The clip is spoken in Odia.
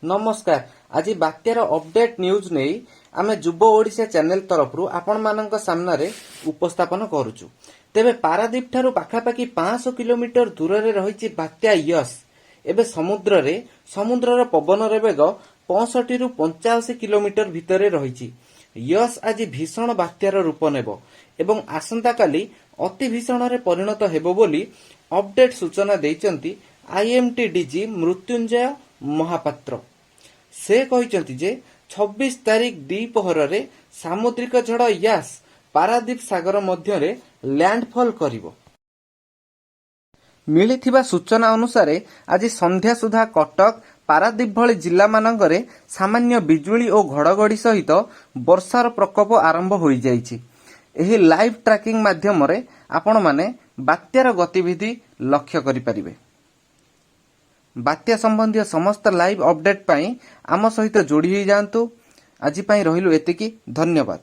ନମସ୍କାର। ଆଜି ବାତ୍ୟାର ଅପଡେଟ୍ ନ୍ୟୁଜ୍ ନେଇ ଆମେ ଯୁବ ଓଡ଼ିଶା ଚ୍ୟାନେଲ ତରଫରୁ ଆପଣମାନଙ୍କ ସାମ୍ନାରେ ଉପସ୍ଥାପନ କରୁଛୁ। ତେବେ ପାରାଦୀପ ଠାରୁ ପାଖାପାଖି 500 କିଲୋମିଟର ଦୂରରେ ରହିଛି ବାତ୍ୟା ୟସ୍। ଏବେ ସମୁଦ୍ରରେ ସମୁଦ୍ରର ପବନର ବେଗ 65ରୁ 85 କିଲୋମିଟର ଭିତରେ ରହିଛି। ୟସ୍ ଆଜି ଭୀଷଣ ବାତ୍ୟାର ରୂପ ନେବ ଏବଂ ଆସନ୍ତାକାଲି ଅତି ଭୀଷଣରେ ପରିଣତ ହେବ ବୋଲି ଅପଡେଟ୍ ସୂଚନା ଦେଇଛନ୍ତି ଆଇଏମଡି ଡିଜି ମୃତ୍ୟୁଞ୍ଜୟ ମହାପାତ୍ର। ସେ କହିଛନ୍ତି ଯେ 26 ତାରିଖ ଦ୍ୱିପ୍ରହରରେ ସାମୁଦ୍ରିକ ଝଡ଼ ୟାସ୍ ପାରାଦୀପ ସାଗର ମଧ୍ୟରେ ଲ୍ୟାଣ୍ଡଫଲ୍ କରିବ। ମିଳିଥିବା ସୂଚନା ଅନୁସାରେ, ଆଜି ସନ୍ଧ୍ୟା ସୁଦ୍ଧା କଟକ, ପାରାଦୀପ ଭଳି ଜିଲ୍ଲାମାନଙ୍କରେ ସାମାନ୍ୟ ବିଜୁଳି ଓ ଘଡ଼ଘଡ଼ି ସହିତ ବର୍ଷାର ପ୍ରକୋପ ଆରମ୍ଭ ହୋଇଯାଇଛି। ଏହି ଲାଇଭ୍ ଟ୍ରାକିଂ ମାଧ୍ୟମରେ ଆପଣମାନେ ବାତ୍ୟାର ଗତିବିଧି ଲକ୍ଷ୍ୟ କରିପାରିବେ। ବାତ୍ୟା ସମ୍ବନ୍ଧୀୟ ସମସ୍ତ ଲାଇଭ୍ ଅପଡେଟ୍ ପାଇଁ ଆମ ସହିତ ଯୋଡ଼ି ହୋଇଯାଆନ୍ତୁ। ଆଜି ପାଇଁ ରହିଲୁ ଏତିକି। ଧନ୍ୟବାଦ।